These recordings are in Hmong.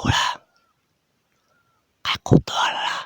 plag, qaib qus tuag lawm.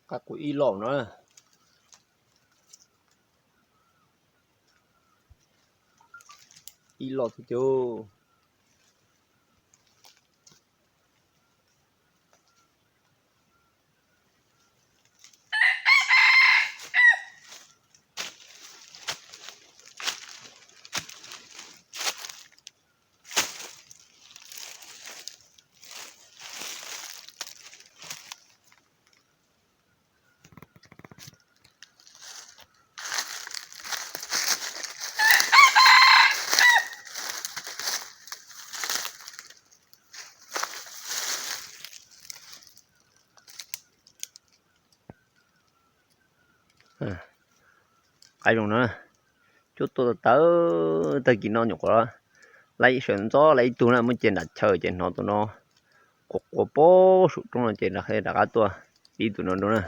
Qaib qus ib loj no, ib loj tiag tiag. Qaib zoo na, cuab tuaj tawv tag kis no nyuam qhuav lawv sawv ntxov lawv ib tug na, muab cia nram chaw ces hnov tus no quas quas pem saum roob no ces rov qab tuaj ib tug no dua na.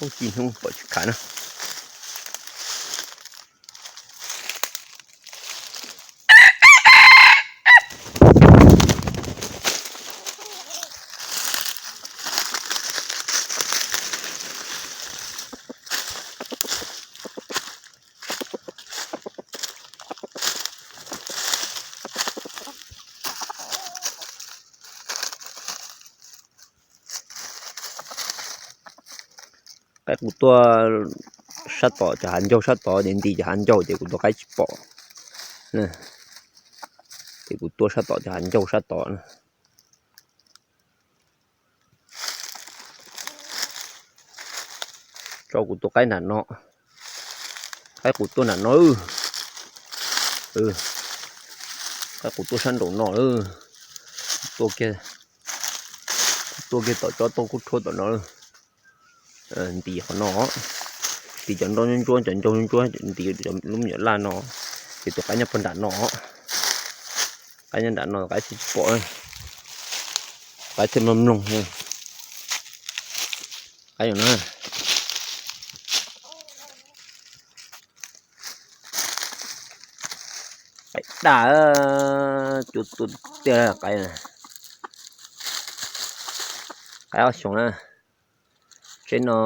Ub, ci hnub pom tsis khav na. Qaib qus tuaj sab tod, cov hav ncaug sab tod ces nti cov hav ncaug ces kuv tua qaib tsis pom. Ces kuv tua sab tod cov hav ncaug sab tod na. Tso kuv tua qaib nram no. Qaib qus tuaj nram no. Qaib qus tuaj sab nraum no. Tua kiag, tua kiag tom tsob tauj kub rhuab tom no. Nti qhov no, nti cov nroj ntsuab ntsuab, cov ncaug ntsuab ntsuab, nti lub me nyuam laj no, ces tus qaib nyob puag nram no. Qaib nyob nram no qaib thiaj tsis pom, qaib thiaj mloog mloog. Qaib no na, qaib daj, cuab tuaj tiag qaib na. Qaib ob xyoos na, tsheb no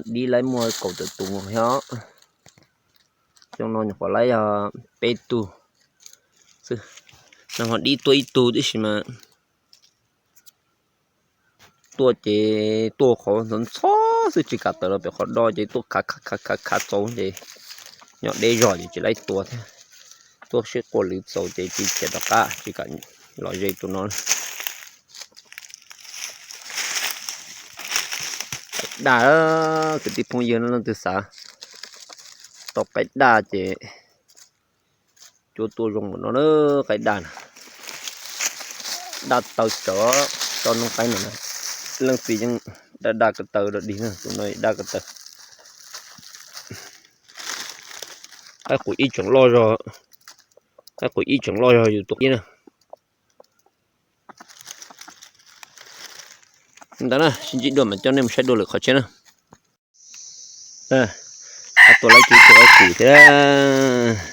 dib laib muaj kaum tawm tus thiab. Xyoo no nyuam qhuav laib yog peb tug, xwb. Nag hmo dib tuaj ib tug tib si mas tuaj ces tuaj qhov ntxhov ntxhov xwb tsis kam tawm los pem qhov do ces tuaj khav khav khav khav khav txaus ces nyob deb zog ces tsis laib tua thiab. Tuaj sib quaj lwv txaus ces tsis khiav rov qab tsis kam los ze tus no. Qaib daj, kwv tij phooj ywg no leej twg xav tau qaib daj ces cuab tuaj zoo npaum no na, qaib daj na. Daj taw tsawv, tso noob qaib no na. Leej txiv yeej daj daj ko taw dog dig na, tus no daj ko taw. Qaib qus ib tseem loj zog, qaib qus ib tseem loj zog yus tus qaib na. Ntawd na, sib ntsib dua mas coj nej mus saib dua lwm qhov tshiab na. Tua laib kiag tus qaib qus thiab.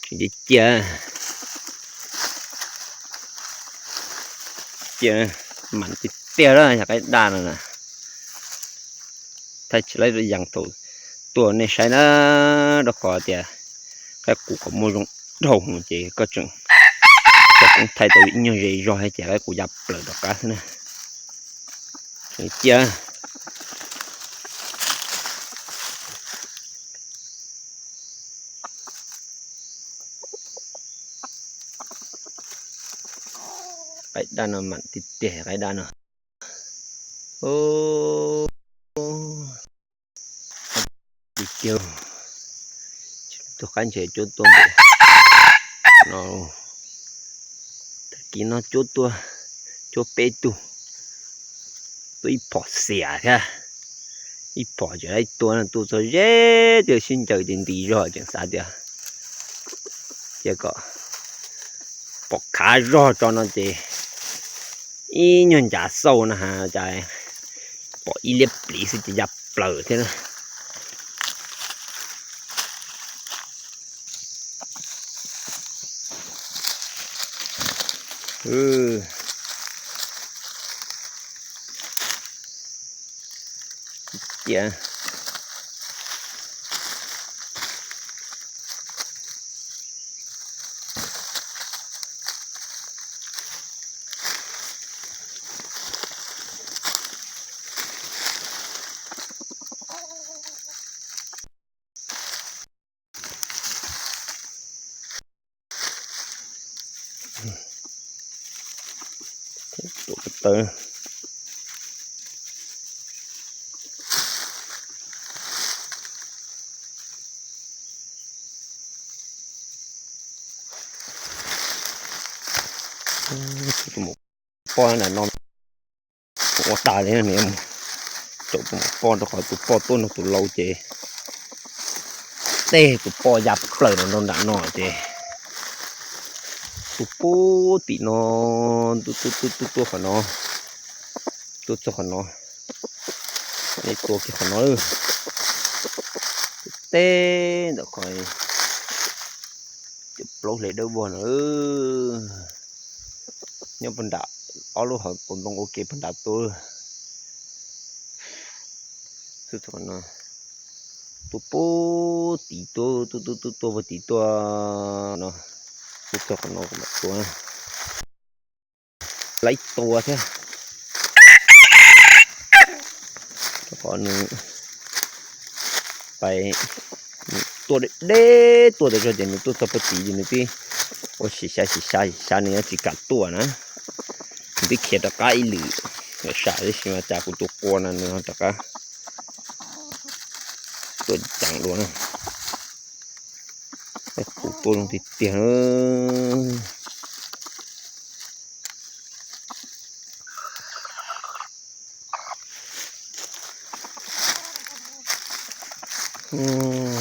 Tsis nce cia, cia mam tiag tiag lawm yog qaib daj no na. Thaij tsis laib yees thaum tuaj nej saib na, rau qhov tias qaib qus qhov muag zoo dhau ces koj tseem, koj tseem thaij tau ib nyuag ze zog ces qaib qus ya plaws rov qab xwb na. Tseem cia. Qaib daj no mam tiag tiag qaib daj no. Tus qaib ntshe cuab tuaj npaum no, tag kis no cuab tuaj, cuab peb tug, tuaj ib phom xiam thiab, ib phom tseem laib tua no, tua txog ze twb sib ncaws ces nti zog tseem xav tias cia kom pom khav zog tso no ces ib nyuag ncav xauj no ha cas pom ib liab pliv xwb ces ya plaws thiab na. Cia. Tuam ko taw. Mus poj nram no mus ua tas li, caum tus poj rau qhov tus poj tuaj nrog tus lau ces tej tus poj ya plaws rau nram no ces tus pub tim no, tus tus tus tus tuaj qhov no, tuaj txog qhov no, tua kiag qhov no, tej ntawm qhov cov plaub hle dawb vog no. Nyob puag nram ob lub hauv paus ntoo ua ke puag nrad tuaj. Xwb txog qhov no, tus pub tid tuaj, tus tus tus tuaj puag tid tuaj no. Xwb txog qhov no kuv mam tua. Laib tua thiab. Rau qhov nws pais, nws tuaj deb deb tuaj tas zog ces nws tuaj txog puag tid ces nws twb ua sim xyav sim xyav sim xyav nws yeej tsis kam tuaj na. Nws twb khiav rov qab ib lwm lawm sam tab sis mas cas kuv tus qua no nws rov qab tuaj ceev dua na. Kuv tua zoo tiag tiag.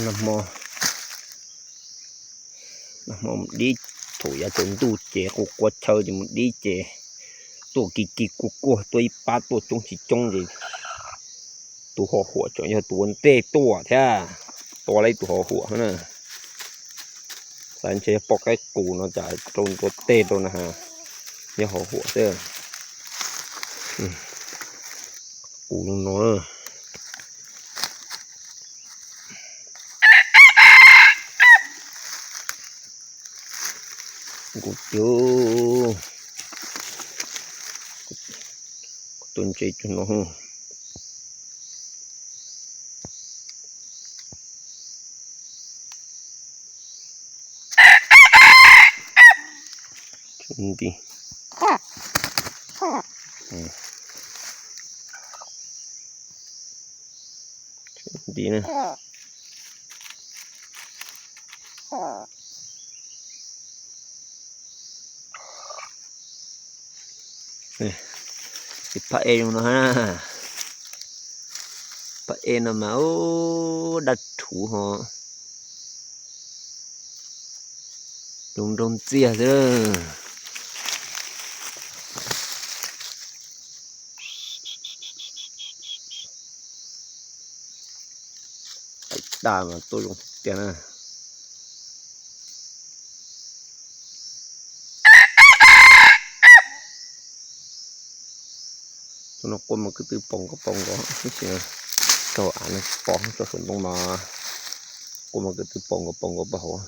Nag hmo, nag hmo mus dib, thaum yav tsaus ntuj ces quaj qua chaw ces mus dib ces tuaj kis kis kuag kuag tuaj ib pab tuaj coob tsis coob ces tus ho huam tseem yog tus ua ntej tuaj thiab. Tua laib tus ho huam na. Xav ntshe yog poj qaib qus no cas rau ntua tej rau na, yog ho huam xwb. Qus no. Kuv tiag, kuv tuaj ntse cov no. Nti, nti na. Phab ej zoo no, phab ej no mas ub daj rhuv ho zoo nraug ntxiag xwb. Tais tas mas tuaj zoo tiag na. Tus no quaj mas kwv tw pom nkos pom nkos, tab sis raug av no tsis pom, tso saum ntoo mas quaj mas kwv tw pom nkos pom nkos pab hauv.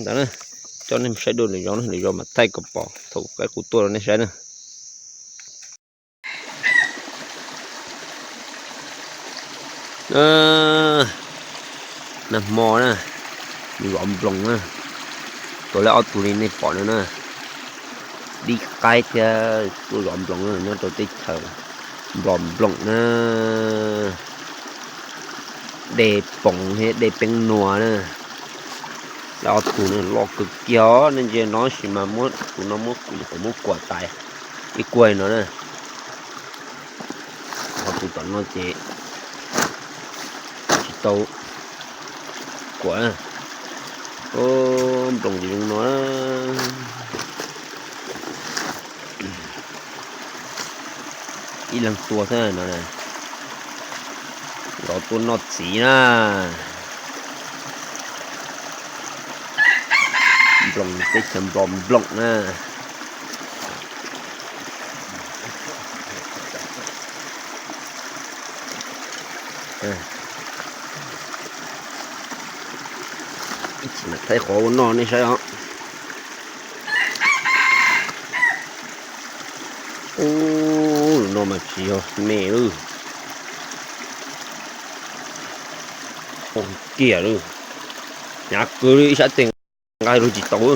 Ntawd na, coj nej saib dua lwm zaus, lwm zaus mam thaij kom pom thaum qaib qus tuaj rau nej saib na. Nag hmo na, zov nploos na, tuaj lawm ob tug li nej pom no na, dib qaib thiab tuaj zov nploos na, nyob rau teb chaws Nplog Nploom na. Dej Poov thiab dej Peeb Nua na. Lawv ob tug no loj kawg kiag os, nej ntsia no sis mas muab tus no muab kuam, muab kuam tais ib kuaj no na. Ho tus tom no ces tsis tau kuam. Nploos ces zoo no. Ib leeg tua xwb no, los tuaj noj txiv na. Nploos, teb chaws Nplog Nploom na. Thaij qhov ua noj nej saib os. Ub, no mas tsis yog me lawm. Kiag lawm, hnyav kawg li, ib sab tes nqa lug tsis tau.